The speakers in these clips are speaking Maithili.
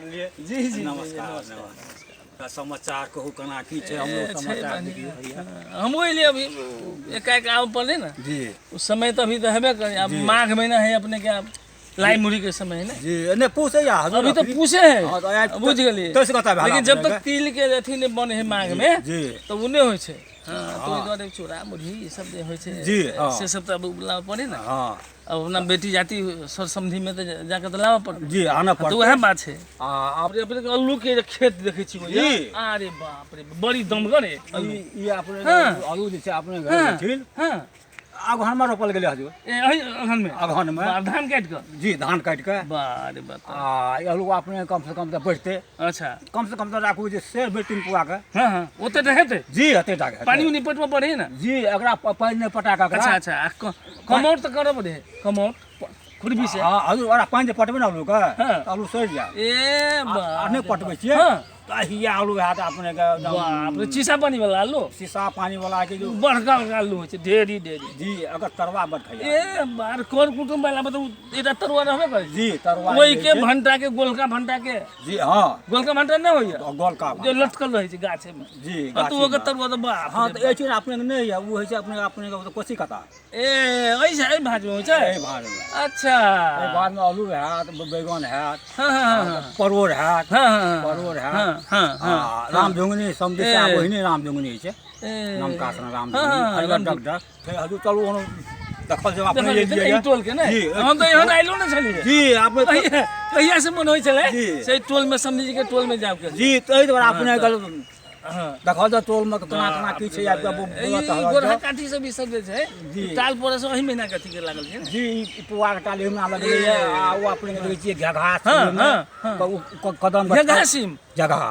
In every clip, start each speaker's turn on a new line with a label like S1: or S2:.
S1: लेलियै।
S2: जी जी जी,
S1: नमस्कार।
S2: नमस्कार।
S1: नमस्कार। समाचार कहू, केना की छै? हमरो
S2: ए, छै
S1: समाचार
S2: बढ़िआँ।
S1: दियौ भैया।
S2: हाँ, हमहूँ एलियै अभी एकाएक आबऽ पड़लै ने।
S1: जी।
S2: उस समय तऽ अभी तऽ हेबे करै, आब माघ महीना है अपने के, आब लाई मुढ़ी के समय है ने।
S1: जी नहि, पूस है या
S2: अभी तो पूछे है।
S1: हाँ, तऽ
S2: बुझ गेलियै।
S1: तेइस कता भेल
S2: लेकिन जब तक
S1: अपनेके।
S2: तिल के अथी नहि बने है माघ में
S1: जी
S2: तऽ ओ नहि होइ छै। हाँ, तऽ ओहि दुआरे चूड़ा मुरही ई सब जे होइ छै
S1: जी, हाँ।
S2: से सब तऽ अब लाबऽ पड़े ने।
S1: हाँ।
S2: अब अपना बेटी जाति सर समधि में तऽ जाके तऽ लाबऽ पड़तै।
S1: जी, आनऽ
S2: तऽ
S1: पड़तै।
S2: उएह बात छै।
S1: आ आब
S2: अपने अपने अल्लू के जे खेत देखै छी ओहिया,
S1: जी।
S2: अरे बाप रे, बड़ी दमगर है अल्लू।
S1: ई अपने
S2: हाँ।
S1: आलू जे छै अपने घर
S2: हाँ।
S1: छथिन।
S2: हाँ।
S1: अगहनमे रोपल गेलै हजूर।
S2: ए, एहि अगहन में?
S1: अगहनमे।
S2: बाह, धान काटि कऽ?
S1: जी, धान काटि कऽ।
S2: बाह रे बाप।
S1: आ ई आलू अपने कम से कम तऽ बढ़तै।
S2: अच्छा।
S1: कम से कम तऽ राखू जे सेर भरि तीन पुआ के।
S2: हाँ हाँ, ओते तऽ हेतै।
S1: जी, हेतै टाके हेतै।
S2: पानि उनी पटबऽ पड़ै ने?
S1: जी, एकरा पानि नहि पटा कऽ एकरा।
S2: अच्छा अच्छा, आ कमौट तऽ करऽ पड़ै है, कमौट खुरपी से।
S1: हाँ हजूर, ओकरा पानि जे पटबै ने आलूके
S2: हाँ।
S1: तऽ आलू सड़ि जायत।
S2: ए
S1: आ
S2: बाप
S1: नहि
S2: रे
S1: पटबै
S2: बाप।
S1: छियै
S2: हाँ।
S1: तऽ हिया आलू हैत अपनेके एकदम।
S2: बाप रे, शीशा पानी वाला आलू।
S1: शीशा पानी वाला के जो
S2: बड़का बड़का आलू होइ छै, ढेरी ढेरी।
S1: जी, अगर तरुआ बड खाइए।
S2: ए बार कर कुटुम्ब वाला मतलब एकटा तरुआ रहबे करै छै।
S1: जी, तरुआ
S2: ओहि
S1: जे
S2: के
S1: छै।
S2: भंटा के, गोलका भंटा के।
S1: जी हाँ।
S2: गोलका भंटा नहि होइए?
S1: गोलका
S2: जे लटकल रहै छै गाछे में।
S1: जी,
S2: हाँ, तऽ
S1: गाछे
S2: ओकर
S1: में।
S2: तरुआ तऽ बाप
S1: हाँ
S2: रे
S1: तऽ एहि चीज अपने नहि यऽ, ओ होइ छै अपने अपने के कोसी कता।
S2: ए, एहि एहि भाँजमे होइ छै?
S1: एहि भाँजमे।
S2: अच्छा।
S1: एहि भाँजमे आलू हैत, बैगन हैत,
S2: हाँ हाँ हाँ हाँ
S1: परोड़ हैत।
S2: हाँ हाँ हाँ
S1: परोड़ हैत।
S2: हाँ हाँ हाँ
S1: आ रामझुंगनी समझै छै, आब ओहिने रामझुंगनी होइ छै।
S2: ए।
S1: नमका सन रामझुंगनी।
S2: हाँ, हाँ,
S1: हरियर
S2: रामझुंगनी।
S1: डग डग फेर हजूर चलू, ओनो देखल जाउ अपने
S2: देखल जेतै ने
S1: एलियै।
S2: ई टोल के ने?
S1: जी।
S2: हम तऽ एहन आइलो ने छलियै।
S1: जी, अपने
S2: कहिया कहिया से मन होइ छलै
S1: जी।
S2: से टोल में, समझी जी के टोल में जाब के।
S1: जी, ताहि दुआरे अपने
S2: हाँ।
S1: देखल जाउ टोल मे केना केना की छै, आबि कऽ
S2: ई
S1: बोलत हलत
S2: गोरहा
S1: जाउ।
S2: काठी सब ई सब जे छै
S1: जी।
S2: टाल पड़े से एहि महीना के अथी के लागल छै ने?
S1: जी, ई पुआ के टाल एहिना लगलैए आ ओ अपने देखै छियै घेघा
S2: हाँ, हाँ, हाँ।
S1: कदम
S2: घेघा सीम?
S1: जगह।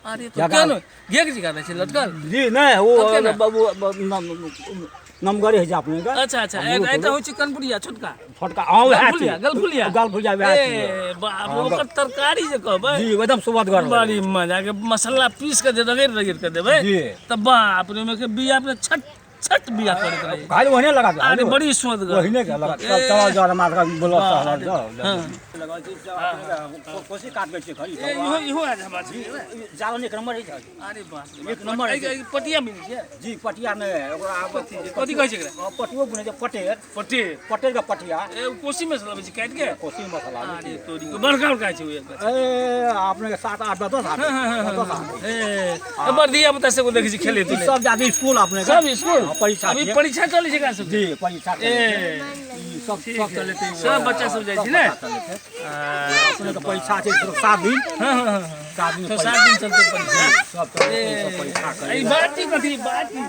S2: अरे तो
S1: जगह।
S2: केहन घेघ जकाँ रहै छै लटकल?
S1: जी नहि, ओ
S2: तब केना?
S1: बाबू नमगरे होइ छै अपने के।
S2: अच्छा अच्छा, एकटा होइ छै कनपुरिया छोटका।
S1: छोटका, हाँ, वएह
S2: गलफुलिया, गलफुलिया।
S1: गलफुलिया वएह छियै।
S2: ए बाप रे, ओकर तरकारी जे कहबै
S1: जी, एकदम सुअदगर लगै।
S2: बड़ी मजा के, मसाला पीस के जे रगड़ि रगड़ि के देबै
S1: जी।
S2: तऽ बाप रे, ओहिमे के बिया अपने छट छट बिया करैत रहै।
S1: खाली ओहने लगा दे।
S2: अरे बड़ी सुअदगर।
S1: ओहने के लगा।
S2: ए।
S1: चल चल जाओ, हमरा सबके बोलऽ चहल जाओ।
S2: हाँ।
S1: लगल छै सब अपने के कोसी काटबै छियै खरी।
S2: ए, इहो इहो आज हमरा छै ने।
S1: जालन एक नंबर होइ छै।
S2: अरे बाप रे,
S1: एक नंबर
S2: एक
S1: होइ छै।
S2: पटिया मिलै छै?
S1: जी, पटिया नहि, ओकरा आब
S2: कथी कहै छै एकरा?
S1: हाँ, पटुओ बुनै छै, पटेर।
S2: पटेर।
S1: पटेर के पटिया।
S2: ए, ओ कोसी में से लबै छै काटि के?
S1: कोसी मसाला।
S2: अरे तोरी के, बड़का बड़का छै ओ एक गाछ।
S1: ए, अपने के 7 8 10 हाथ। 10 हाथ।
S2: ए, तऽ बड़ धिया पुता सबके देखै छी खेलैत।
S1: ई सब जाति स्कूल अपने के।
S2: सब स्कूल?
S1: हाँ, परीक्षा
S2: अभी
S1: छियै।
S2: परीक्षा चलै छै एकरा सबके?
S1: जी, परीक्षा चलै
S2: ए।
S1: छै। ई सब सब चलै छै।
S2: सब बच्चा सब जाइ छै ने?
S1: सब बच्चा चलै छै। अपने के परीक्षा छै 7 दिन।
S2: हाँ, हाँ, हाँ,
S1: 7 दिन।
S2: तो 7 दिन चलते परीक्षा।
S1: सब चलै छै, सब परीक्षा करै।
S2: ई बाटी कथी, बाटी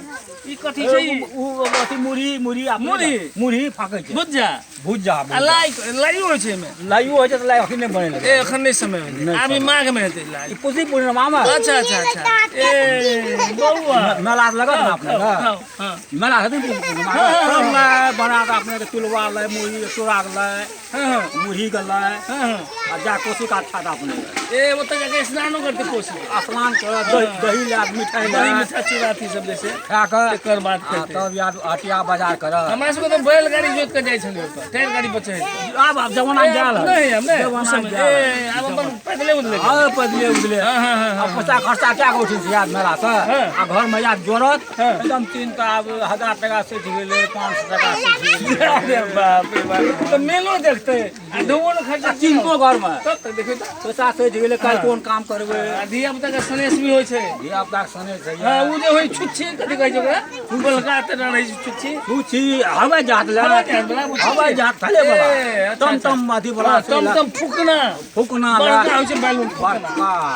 S2: ई कथी छै ई?
S1: उ अथी मुरही, मुरही अपने
S2: मुरही?
S1: मुरही फाकै छै।
S2: भुज्जा।
S1: भुज्जा।
S2: आ लाई, लाइयो होइ छै एहिमे?
S1: लाइयो होइ छै तऽ लाई अखन नहि बनेलै।
S2: ए, एखन नहि समय भेलै,
S1: नहि
S2: आब ई
S1: समय।
S2: माघ मे हेतै लाई।
S1: ई पुसी पूर्णिमा मे।
S2: अच्छा अच्छा अच्छा, ए बौआ
S1: मेला लगत ने अपने
S2: खाओ,
S1: के?
S2: खाओ, हाँ।
S1: मेला हेतै पुसी पूर्णिमा सब लाई बना कऽ अपने के, तिलवा लाई, मुरही चूड़ा के लाई,
S2: हाँ, हाँ।
S1: मुरही के लाई।
S2: हाँ, हाँ।
S1: आ जा कोसी कात खात अपने के।
S2: ए, ओतऽ जाके स्नानो करतै कोसी।
S1: स्नान कर, दही, दही ला, मिठाई ला।
S2: दही मिठाई चूड़ा अथी सब जैसे
S1: खा कऽ
S2: एकर बाद
S1: आ
S2: खेतै।
S1: तब याद हटिया बाजार कर।
S2: हमरा सबके तऽ बैलगाड़ी जोति कऽ जाइ छलियै, ओतऽ टायर गाड़ी पर चढ़ि कऽ।
S1: आब जमाना गेल है।
S2: नहि, हम नहि,
S1: जमाना
S2: उस समय,
S1: गेल।
S2: ए, आब अपन पैदले उदले।
S1: हाँ, पैदले उदले।
S2: हाँ, हाँ, हाँ,
S1: आ पैसा खर्चा कए कऽ उठै छै याद मेला से।
S2: हाँ।
S1: आ घर में याद जोड़त
S2: हाँ।
S1: एकदम तीन तऽ आब 1000 टका सठि गेलै, 500 टका सठि गेलै।
S2: अरे बाप रे बाप, तऽ मेलो देखतै आ धुओ ने खर्चा।
S1: चिन्तो घर में
S2: तब तऽ देखियौ तऽ
S1: पैसा सठि गेलै, काल्हि कोन काम करबै?
S2: आ धिया पुता के सनेस भी होइ छै।
S1: धिया पुताके सनेस छै।
S2: हाँ, ओ जे होइ छुच्छी, कथी कहै छै ओकरा, गोलका तेना रहै छै छुच्छी।
S1: छुच्छी हवाई जहाज ले।
S2: हवाई जहाज बला, ओ छुच्छी।
S1: हवाई जहाज थले बला।
S2: ए, अच्छा,
S1: टम
S2: अच्छा।
S1: टम अथी बला।
S2: हाँ, टम टम फुकना।
S1: फुकना ला।
S2: बड़का होइ छै बैलून फुकना।
S1: बड़का।
S2: हाँ,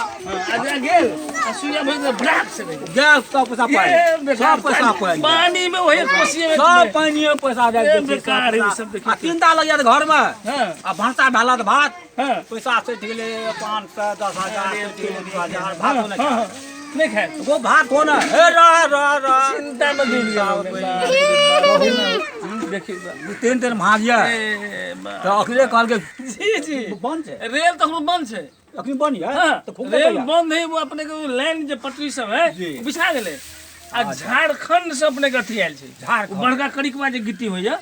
S2: आ जा गेल आ सुइया भरि गेल, ब्राक से रहि गेल।
S1: गैस सब पैसा
S2: ए,
S1: पानि,
S2: बेकार
S1: सब पैसा पानि।
S2: पानी में वही कोसिए में
S1: सब पानिये में पैसा दए
S2: ए,
S1: दै छै, सब
S2: बेकार है
S1: पैसा।
S2: ओ सब देखियौ।
S1: आ चिन्ता लग जायत घर में।
S2: हाँ।
S1: आ भनसा भेल तऽ भात
S2: हाँ।
S1: पैसा सठि गेलै, 500, 10,000 सठि गेलै, 2000, भात
S2: हाँ,
S1: नहि
S2: हाँ,
S1: खायत।
S2: हाँ, नहि खायत।
S1: गो भात कोन हे रह रह रह
S2: चिंता में डूबि गेल। देखियौ तऽ।
S1: तीन तीन भाग यऽ
S2: ए, बा-
S1: तऽ अखने कहलकै
S2: जी जी
S1: बंद छै।
S2: रेल तऽ अखनो बंद छै।
S1: अखनी बंद यऽ?
S2: हाँ,
S1: तऽ खूब
S2: रेल
S1: कहिया?
S2: बंद है। वो अपने के लाइन जे पटरी सब है
S1: जी।
S2: वो बिछा गेलै आ झारखंड से अपने के अथी आयल छै।
S1: झारखंड।
S2: ओ बड़का करिकवा जे गिट्टी होइया।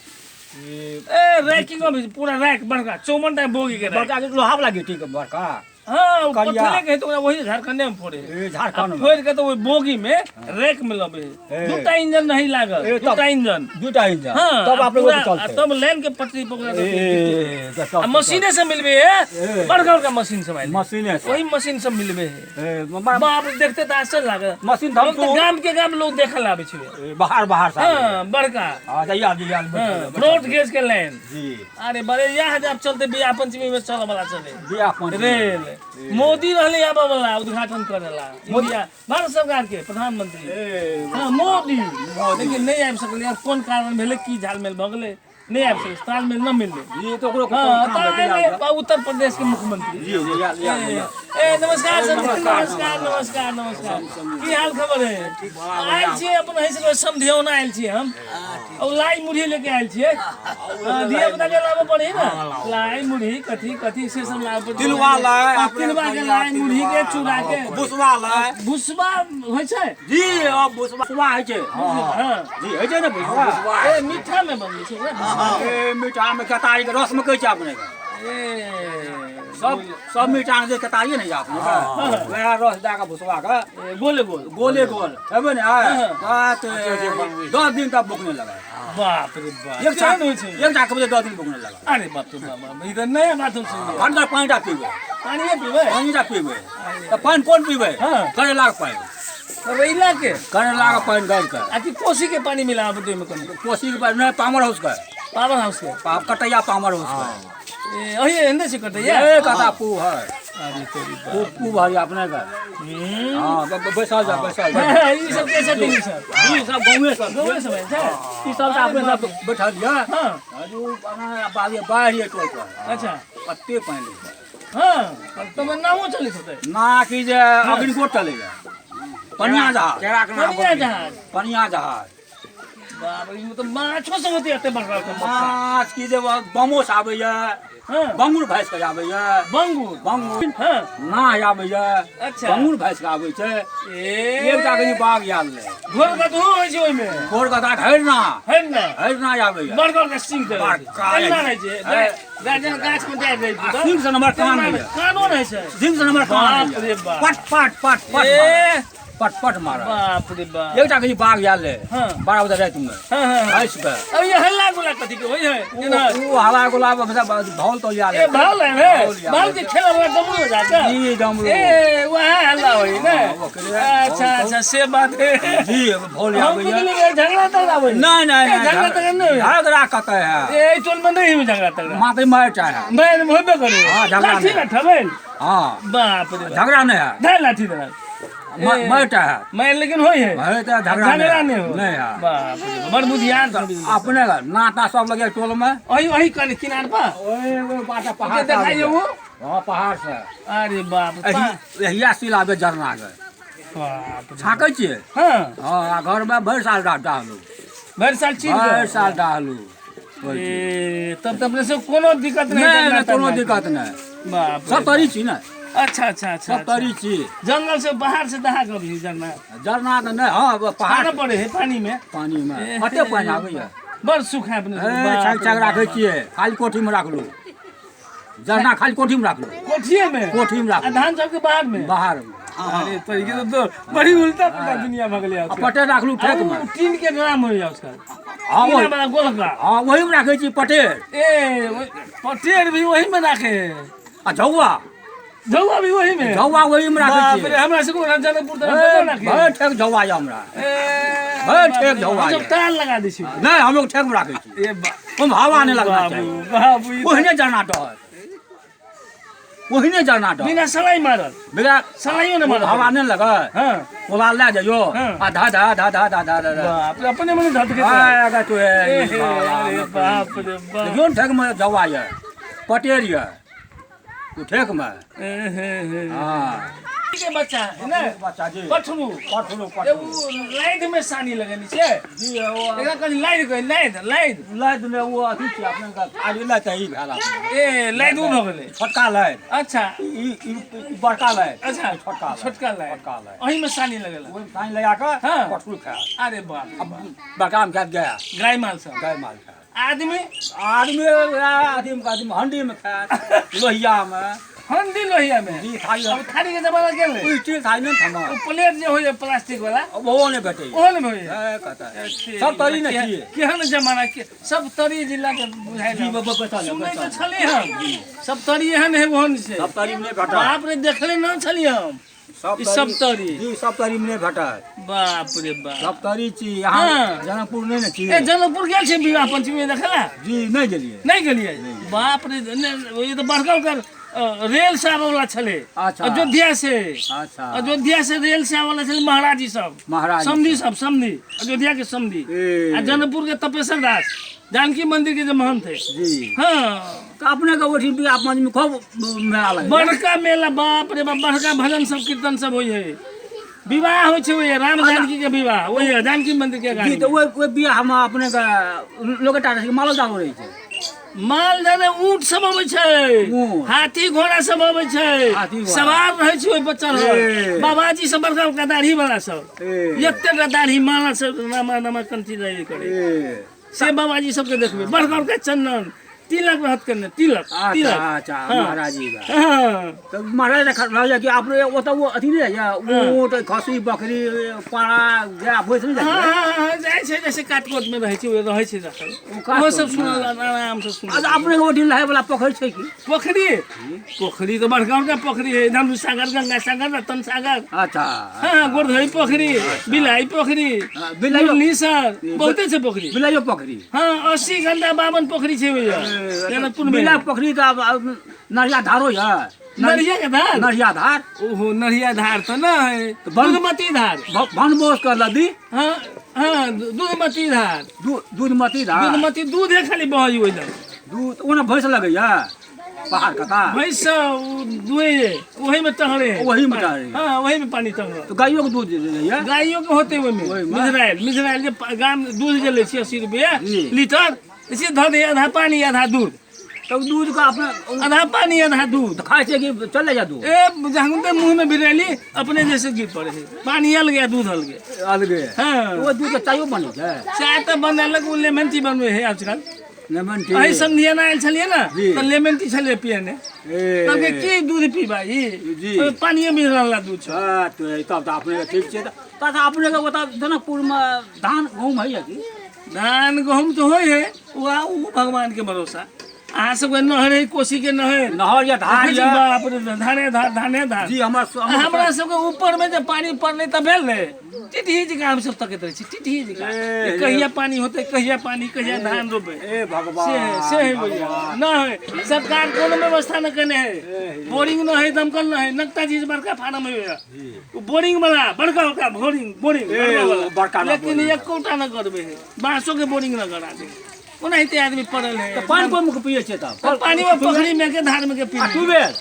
S1: ई
S2: ए, रैकिंग अभी पूरा रैक बड़का 54 टा बोगी के रैक।
S1: बड़का लोहा वाला गिट्टी के बड़का।
S2: हाँ, ओ
S1: करिया।
S2: पत्थरे के है तो ओकरा वही झारखंडे में फोड़े है।
S1: ए झारखंड में।
S2: फोड़ के तो ओहि बोगी में रैक में लबे है।
S1: ए।
S2: दूटा इंजन नहीं लागल,
S1: ए, तब-
S2: दूटा इंजन।
S1: दूटा इंजन।
S2: हाँ,
S1: तब
S2: आ
S1: आप लोग
S2: पूरा-
S1: चलते।
S2: आ तब लाइन के पटरी पर ओकरा
S1: ए,
S2: रखै।
S1: ए, ए,
S2: आ मशीने से मिलबे है,
S1: ए।
S2: बड़का बड़का मशीन सब आयल है।
S1: मशीने से।
S2: वही मशीन सब मिलबे है।
S1: ए,
S2: बाप रे, देखते तऽ आश्चर्य लागल।
S1: मशीन धम
S2: लोग तऽ गाम के गाम लोग देखल आबै छै।
S1: ए, बाहर बाहर से आबै।
S2: हाँ, बड़का।
S1: हाँ, जइया, जइया, बैठल,
S2: हाँ,
S1: बैठल।
S2: ब्रॉड गेज के लाइन।
S1: जी।
S2: अरे बड़े यह जब चलते बियाह पंचमी में चले वाला चले।
S1: बियाह पंचमी।
S2: रेल। मोदी रहले आबे वाला उद्घाटन करेला। इंडिया भारत सरकार के प्रधानमंत्री।
S1: ए,
S2: हाँ, मोदी। लेकिन नहीं आबि सकलै यार, कोन कारण भेलै, की झालमेल भऽ गेलै, नहीं आबि सकलै, तालमेल न मिललै।
S1: जी, तो ओकरो
S2: हाँ,
S1: काम
S2: तऽ
S1: भेटै
S2: आयल
S1: यार।
S2: उत्तर प्रदेश के मुख्यमंत्री।
S1: जी, जी, यार, यार, यार।
S2: ए, नमस्कार सर, नमस्कार, नमस्कार, नमस्कार। की हाल खबर है? आयल छियै अपन हैसर समधियौना आयल छियै हम। और लाई मुरही लेके आयल छियै। हाँ, धिया पुता के लाबऽ पड़े ने, लाई मुरही कथी कथी से सब लाबऽ पड़े।
S1: तिलवा लाई,
S2: हाँ, तिलवा के लाई मुरही के चूड़ा के।
S1: भुसवा लाई।
S2: भुसबा होइ छै?
S1: जी, अब भुसवा होइ छै।
S2: हाँ।
S1: जी, होइ छै ने भुसवा।
S2: ए, मीठा में बनबै छै ओकरा, भुसबा।
S1: ए, मीठा में केतारी के रस में कहै छै अपने के।
S2: ए,
S1: सब मीठा में जे केतारी ने अपने के, वएह रस दए के भुसवा के।
S2: ए, गोले गोल।
S1: गोले गोल। हेबै ने, आय।
S2: हाँ।
S1: बात, 10 दिन तक भुखने लगा।
S2: बाप रे बाप।
S1: एक
S2: केहन होइ छै?
S1: एक चाक बजे 10 दिन भुखने लगा।
S2: अरे बाप रे बाप, बाप, ई तऽ नया बात हम सुनलियै।
S1: घंटा पानि टा पीबै।
S2: पानिये पीबै?
S1: पानि टा पीबै। तऽ पानि कोन पीबै?
S2: हाँ।
S1: करैलाके पानि।
S2: करैला के?
S1: करैलाके पानि गाड़ि कऽ।
S2: आ कि कोसी के पानि मिलाबै ओहिमे कनि?
S1: कोसी के पानि नहि, पावर हाउस के।
S2: पावर हाउस के?
S1: कटैया पावर हाउस के।
S2: ए, अही एहने छै कटैया?
S1: ए, कता पू है।
S2: अरे तोरी बाप।
S1: पू, पू भारी अपने के।
S2: हम्म।
S1: हाँ, बैसल जा, बैसल जा।
S2: हाँ, ई सब के छथिन ई सब?
S1: ई सब गाँवे सब।
S2: गाँवे सब है, छै?
S1: ई सब तऽ अपने सब बैठल यऽ।
S2: हाँ।
S1: हजू, अपना बाड़ी, बाढ़ि यऽ टोल पर।
S2: अच्छा।
S1: कते पानि लै छै।
S2: हाँ, तब नावो चलैत होतै।
S1: ना कि जे अग्निकोट चलैया। पनिया जहाज।
S2: पनिया जहाज।
S1: पनिया जहाज।
S2: बाप रे, ई तऽ माछो सब होतै एते बड़का बड़का माछ।
S1: माछ की जे बमोस आबैया।
S2: हाँ।
S1: बंगुर भैंस के आबैया।
S2: बंगुर।
S1: बंगुर।
S2: हाँ।
S1: नाह आबैया।
S2: अच्छा।
S1: बंगुर भैंस के आबै छै।
S2: ए।
S1: एकटा के बाघ आयल रहै।
S2: घोर कतहु होइ छै ओहिमे?
S1: घोर कथा हरिणा।
S2: हरिणा।
S1: हरिणा आबैया।
S2: बड़का बड़का सिंह के रहै छै।
S1: बड़का
S2: एना रहै छै।
S1: है।
S2: गाय, जेना गाछ में डारि रहै छै।
S1: आ सिंह से नम्बर कान
S2: तेना
S1: होइया।
S2: कानो रहै छै।
S1: सिंह से नम्बर कान
S2: बाप
S1: होइया।
S2: रे बाप।
S1: पट, पट, पट, पट
S2: ए।
S1: मारत। पट, पट मारत।
S2: बाप रे बाप।
S1: एकटा के बाघ आयल रहै।
S2: हाँ।
S1: 12 बजे राति में।
S2: हाँ, हाँ, हाँ।
S1: भैंस के।
S2: अब ये हल्ला गुल्ला कथी के होइ है? जेना
S1: उ हल्ला गुल्ला में भाउल तो आयल
S2: ए,
S1: रहै।
S2: भाउल आयल है?
S1: भाउल आयल
S2: भाउल के खेला वाला डमरू बजा के?
S1: जी, डमरू।
S2: ए, वहाँ हल्ला होइ ने?
S1: हाँ, ओकरे
S2: अच्छा,
S1: भाउल
S2: अच्छा, से बात है।
S1: जी, भाउल
S2: हम
S1: आबै
S2: बुझलियै
S1: है।
S2: कि झगड़ा तगड़ा होइ।
S1: नहीं, नहीं,
S2: ए,
S1: नहीं,
S2: झगड़ा तगड़ा नहीं होइ।
S1: झगड़ा कतऽ है?
S2: ए, एहि टोल में नहीं होइ झगड़ा तगड़ा।
S1: माथे मारि टा है।
S2: मारि होबे करै।
S1: हाँ, झगड़ा
S2: लाठी
S1: नहीं।
S2: ना ठबैल।
S1: हाँ।
S2: बाप रे बाप।
S1: झगड़ा नहीं है।
S2: धै लाठी देलक। ए,
S1: मारि टा है।
S2: मारि लेकिन होइ है।
S1: मारि तऽ झगड़ा
S2: झगड़ा
S1: नहीं
S2: नहीं हो।
S1: नहीं है।
S2: बाप रे बाप, बड़ बुधियार सब।
S1: अपने घर, नाता सब लगे टोल में।
S2: ओही, ओही कनि किनार पर?
S1: ओही, ओही बाटा पहाड़
S2: ओते देखाइ
S1: से
S2: वो?
S1: हाँ, पहाड़ से।
S2: अरे बाप रे,
S1: एहिया सिल आबे झरना के।
S2: बाप रे।
S1: छाकै छियै?
S2: हाँ।
S1: हाँ, आ घर में भरि साल डाहलू।
S2: भरि साल चीर के?
S1: भरि साल डाहलू।
S2: ए, तब तऽ अपने सब कोनो दिक्कत नहीं,
S1: नहीं,
S2: झगड़ा
S1: नहीं, कोनो
S2: तगड़ा।
S1: दिक्कत नहीं।
S2: बाप रे
S1: सब तरी छी ने।
S2: अच्छा, अच्छा, अच्छा,
S1: सब तरी
S2: अच्छा।
S1: छी।
S2: जंगल से बाहर से दहा कऽ भी झरना।
S1: झरना तऽ नहि, हाँ, वो पहाड़
S2: खाना पड़े है पानी में।
S1: पानी में।
S2: ए,
S1: कते पानि आबैया?
S2: बड़ सुख है अपने
S1: ए,
S2: सब। बाप
S1: छाक
S2: रे
S1: छाक
S2: बाप।
S1: राखै छियै, खाली कोठी में राखलू। झरना खाली कोठी में राखलू।
S2: कोठिए में?
S1: कोठी में राखलू।
S2: आ धान सबके बाहर में?
S1: बाहर में।
S2: अरे तो ये तो बड़ी उल्टा पुल्टा दुनिया भऽ गेलै
S1: आ
S2: आजकल।
S1: पटे राखलू ठेक में।
S2: आ उ टीन के ड्राम होइया आजकल।
S1: हाँ,
S2: टीना
S1: वही।
S2: वाला गोलका।
S1: हाँ, वही में राखै छी पटेर।
S2: ए, वही, पटेर भी वही में राखे है।
S1: आ झौआ?
S2: झौआ भी वही में?
S1: झौआ वही में राखै
S2: बाप
S1: छी।
S2: रे, हमरा सबके ओना जनकपुर तरफ
S1: ए,
S2: पता राखे।
S1: भरि ठेक झौआ यऽ हमरा।
S2: ए,
S1: भरि
S2: बाप
S1: ठेक
S2: रे,
S1: झौआ
S2: हम सब
S1: यऽ।
S2: तार लगा दै छी।
S1: नहि, हम लोग ठेक में राखै छी।
S2: ए,
S1: ओहिमे हवा नहि लगना
S2: बाबू,
S1: चाही।
S2: बाबू, ई तऽ
S1: ओहिने जरना डहत। ओहिने जरना डहत।
S2: बिना सलाई मारल।
S1: बिना
S2: सलाइयो नहि मारल।
S1: हवा नहि लगै।
S2: हाँ।
S1: ओला लए जइयो।
S2: हाँ।
S1: आ धा, धा, धा, धा, धा, धा, धा, धा।
S2: बाप रे, अपने मने धधके चल।
S1: आय, अगर तू ए,
S2: ए,
S1: ई बाप
S2: अरे
S1: रे।
S2: बाप रे बाप।
S1: देखियौ ने ठेक में झौआ यऽ, पटेर यऽ। ओ ठेक में।
S2: ए, हे, हे।
S1: हाँ।
S2: के बच्चा है ना?
S1: बच्चा जी।
S2: पठरू।
S1: पठरू, पठरू।
S2: ए, उ लाइद में सानी लगेनी छै।
S1: जी, ओ
S2: एकरा कनि लाइद कहै, लाइद, लाइद।
S1: लाइद ने ओ अथी छै, अपने के आज लाइद तऽ ई भेल अपने।
S2: ए, लाइद उ भऽ गेलै।
S1: छोटका लाइद।
S2: अच्छा।
S1: ई बड़का लाइद।
S2: अच्छा।
S1: ई छोटका लाइद।
S2: छोटका लाइद।
S1: छोटका लाइद।
S2: ओही में सानी लगेला।
S1: ओही में सानी लगा कऽ
S2: हाँ।
S1: पठरू खायल।
S2: अरे बाप रे
S1: अब
S2: बाप।
S1: बड़का में खायत गया।
S2: गाय माल सब।
S1: गाय माल खायत।
S2: आदमी?
S1: आदमी वएह अथी में, अथी में, हंडी में खायत, लोहिया में।
S2: हंडी लोहिया में।
S1: जी, थारी।
S2: अब थारी के जमाना गेलै।
S1: ओ स्टील थारी नहि थमा।
S2: ओ प्लेट जे होइए प्लास्टिक वाला,
S1: ओहो नहि भेटैए।
S2: ओहो नहि होइए।
S1: ए, कतऽ सब तरी ने छियै।
S2: केहन जमाना के सब तरी जिला के बुझाइ
S1: जी, बैसल,
S2: सुनै
S1: बैसल।
S2: तऽ छलियै हम, सब तरी एहन है ओहन छै।
S1: सब तरी मे नहि भेटत।
S2: बाप रे, देखले न छलियै हम
S1: सब
S2: ई सब तरी।
S1: जी, सब तरी मे नहि भेटत।
S2: बाप रे बाप।
S1: सब तरी छी यहाँ।
S2: हाँ।
S1: जनकपुर नहि ने छी।
S2: ए, जनकपुर गेल छी विवाह पंचमी देखला?
S1: जी, नहि गेलियै।
S2: नहि गेलियै? बाप रे, नहि, ई तऽ बड़का बड़का रेल से आबै वाला छलै।
S1: अच्छा।
S2: अयोध्या से।
S1: अच्छा।
S2: अयोध्या से रेल से आबै वाला छलै महाराज जी सब।
S1: महाराज
S2: समधी सब, समधी, अयोध्या के समधी।
S1: ए।
S2: आ जनकपुर के तपेश्वर दास, जानकी मंदिर के जे महंत है।
S1: जी।
S2: हाँ।
S1: तऽ अपने के ओहिठाम विवाह पंचमी खूब मेला लगै?
S2: बड़का मेला, बाप रे बाप, बड़का भजन सब, कीर्तन सब होइ है, विवाह होइ छै ओहि राम जानकी के विवाह ओहि जानकी मंदिर के
S1: जी।
S2: अगाड़ी।
S1: तऽ ओहि ओहि बियाहमे अपने के लोकेटा रहै छै कि मालो जालो रहै छै?
S2: माल जाने, ऊँट सब अबै छै।
S1: ऊँट।
S2: हाथी घोड़ा सब अबै छै।
S1: हाथी घोड़ा।
S2: सवार रहै छै ओहि पर चढ़ल।
S1: ए।
S2: बाबाजी सब, बड़का बड़का दाढ़ी वाला सब।
S1: ए।
S2: एते टा दाढ़ी, माला सब, नामा नामा कंठी रहै करे।
S1: ए।
S2: से बाबाजी सबके देखबै, बड़का बड़का चंदन तिलक रहत करने, तिलक।
S1: अच्छा।
S2: तिलक।
S1: अच्छा।
S2: हाँ।
S1: महाराज जी बा।
S2: हाँ।
S1: तऽ महाराज रह जाय कि अपने ओतऽ ओ अथी नहि जाइए, ऊँट, खस्सी, बकरी, पाड़ा, गाय, भैंस नहि
S2: हाँ।
S1: जाइए?
S2: हाँ, हाँ, जाइ छै, जैसे काटकोट मे रहै छै, ओ रहै छै रखल।
S1: काठकोटमे?
S2: ओहो सब सुनल, आराम से सुनल।
S1: अच्छा, अपने के ओहिठाम नहाय वला पोखरि छै की?
S2: पोखरी? पोखरी तऽ बड़का बड़का पोखरी है, धनु सागर, गंगा सागर, रतन सागर।
S1: अच्छा।
S2: हाँ, गोरधरी पोखरी, बिलाई पोखरी।
S1: हाँ, बिलाइयो।
S2: मुरली सर, बहुते छै पोखरी।
S1: बिलाइयो पोखरी?
S2: हाँ, 80 घंटा 52 पोखरी छै भैया जनकपुर में।
S1: बिला पोखरी तऽ आब नरिया धारो यऽ?
S2: नरिया के धार?
S1: नरिया धार।
S2: ओहो, नरिया धार तऽ न है, दूधमती धार।
S1: बनबोस के नदी।
S2: हाँ हाँ, दूधमती धार।
S1: दूधमती धार।
S2: दूधमती, दूधे खाली बहै ओहिदम।
S1: दूध ओना भैंस लगैया पहाड़ कता?
S2: भैंस सब दुहे, ओही में टहरे।
S1: ओही में टहरे।
S2: हाँ, ओही में पानी टहरे।
S1: तऽ गाइयो के दूध दैया?
S2: गाइयो के होते ओहिमे।
S1: ओहिमे?
S2: मिझरायल, मिझरायल जे गाम दूध जे लै छियै 80 रुपया
S1: जी।
S2: लीटर, से धऽ दैया आधा पानी आधा दूध।
S1: तब दूध के अपने
S2: आधा पानी आधा दूध।
S1: खाइ छै कि चले जा दूध?
S2: ए, जखन मुँह में भिड़ैली अपने जैसे गिर पड़े है, पानी अलगे, दूध अलगे।
S1: अलगे?
S2: हाँ।
S1: ओ दूध के चायो बनै छै?
S2: चाय तऽ बनेलक, ओ लेमन टी बनबै है आजकल।
S1: Lemon tea.
S2: एहि समधियाना आयल छलियै ने।
S1: जी।
S2: तऽ लेमन टी छलियै पियने।
S1: ए।
S2: कहलकै की दूध पीबा ई?
S1: जी।
S2: ओहिमे पानिये मिलल दूध छै।
S1: हाँ, तो तब तऽ अपने के ठीक छै। तब तऽ अपने के ओतऽ जनकपुरमे धान गहूँम होइए की?
S2: धान गहूँम तऽ होइ है, ओ भगवान के भरोसा। अहाँ सबके नहर है, कोसी के नहर।
S1: नहर या धार?
S2: देखै छी,
S1: या
S2: बाप रे, धाने धार, धाने धार।
S1: जी, हमर
S2: हमरा सबके ऊपर में जे पानी पड़लै तऽ भेल ने, टिटही जकाँ हम सब तकैत रहै छी, टिटही जकाँ।
S1: ए,
S2: जे कहिया पानी होतै, कहिया पानी, कहिया धान रोपबै।
S1: ए भगवान।
S2: से से है भैया, न है, सरकार कोनो व्यवस्था न केने है। बोरिंग न है, दमकल न है, नकता चीज बड़का फार्म है। ओ बोरिंग वाला, बड़का बड़का बोरिंग, बोरिंग
S1: ए,
S2: बड़का वाला।
S1: ओ बड़का वाला
S2: लेकिन
S1: बोरिंग।
S2: एकोटा न करबे है, बांसों के बोरिंग न करा दे, ओनाहिते आदमी पड़ल है।
S1: तऽ पानि कोन पियै छै तब?
S2: तऽ पानी में पोखरी में के, धार में के पी।
S1: आ ट्यूबवेल?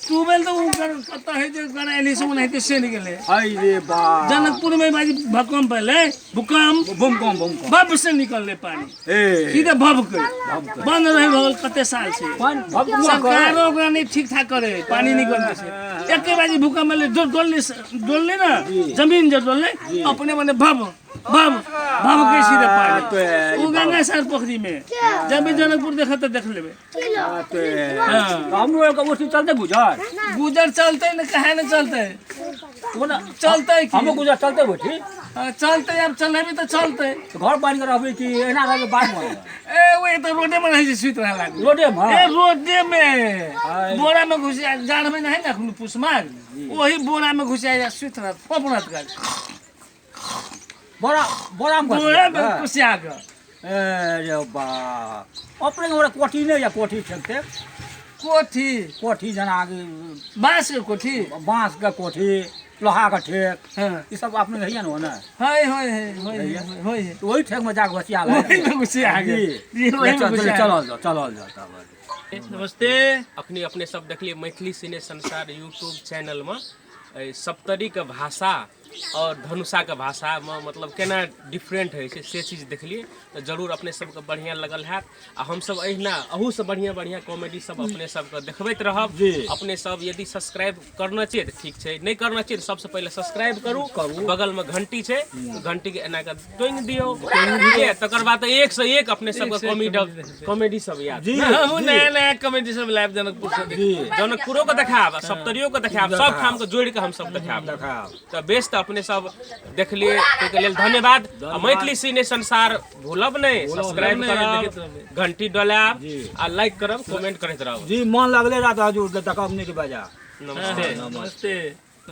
S2: ट्यूबवेल तऽ ओ कतऽ है जे करायल से ओनाहिते सनि गेलै।
S1: हाय रे बा।
S2: जनकपुर में बाजी भूकंप एलै, भूकंप।
S1: भूकंप, भूकंप।
S2: भब से निकललै पानी।
S1: ए।
S2: सीधे भब के बंद रहे भगल कते साल से।
S1: पानि भभकुआ करे।
S2: सरकारो ओकरा नहीं ठीक ठाक करे, पानी निकलते छै। एके बाजी भूकंप एलै, जो डोलले डोलले ना जमीन, जे डोलले अपने मने भब भब भब के सीधे पानी ओ गंगा सागर पोखरी में। जब भी जनकपुर देखत तऽ देख लेबै।
S1: हाँ, तऽ हमरो आरके ओहिठाम चलतै गुजर?
S2: गुजर चलतै ने, काहे ने चलतै?
S1: ओना
S2: चलतै की?
S1: हमरो गुजर चलतै ओहिठाम?
S2: हाँ, चलतै, आब चलेबै तऽ चलतै।
S1: तऽ घर बान्हि कऽ रहबै कि एना रहबै बादमे?
S2: ए, ओ तऽ रोडे में रहै छै, सुति रहल आदमी।
S1: रोडेमे?
S2: ए, रोडे में।
S1: हाय।
S2: बोरा में घुसिया, जाड़ में नहीं ना अखन पुस माघ, वही बोरा में घुसिया जा सुति रहत, फोपड़त कर।
S1: बोरा, बोरामे?
S2: बोरा में घुसिया कऽ।
S1: ए रे बा, अपने हमरा कोठी नहि यऽ? कोठी ठेकते?
S2: कोठी?
S1: कोठी जेना कि
S2: बाँस के कोठी?
S1: बाँसके कोठी, लोहाके ठेक।
S2: हाँ।
S1: ई सब अपने होइए ने ओने?
S2: है, है है है है है।
S1: तऽ ओहि ठेकमे जाके घोसिया
S2: वही में घुसिया गेल। जी, वही में घुसिया गेल।
S1: चलल जाओ, चलल जाओ तब।
S2: नमस्ते।
S3: अखनी अपने सब देखलिए मैथिली सिने संसार यूट्यूब चैनलमे एहि सप्तरीके भाषा आओर धनुषाके भाषामे मतलब केना डिफरेंट होइ छै से चीज देखलियै। तऽ जरूर अपने सबके बढ़िआँ लगल हैत आ हमसब एहिना अहूसँ बढ़िआँ बढ़िआँ कॉमेडी सब अपने सबके देखबैत रहब। अपने सब यदि सब्सक्राइब करने छियै तऽ ठीक छै, नहि करने छियै तऽ सबसँ पहिले सब्सक्राइब करू, बगलमे घंटी छै, घंटीके एना कऽ टोंगि दियौ, तकर बाद एक से एक अपने सबके कॉमेडी कॉमेडी सब याद।
S2: हमहूँ नया नया कॉमेडी सब लायब जनकपुर से।
S3: जनकपुरो के देखायब, सप्तरियो के देखायब, सब ठाम के जोड़ि के हम सब देखायब। तऽ बेस, तऽ अपने सब देखलियै, ताहिके लेल धन्यवाद। आ मैथिली सिने संसार भूलब नहि, सब्सक्राइब करब, घंटी डोलायब आ लाइक करब, कमेंट करैत रहब।
S1: जी, मन लगले रहत हजूर, देखब नीक बजा।
S3: नमस्ते।
S2: नमस्ते।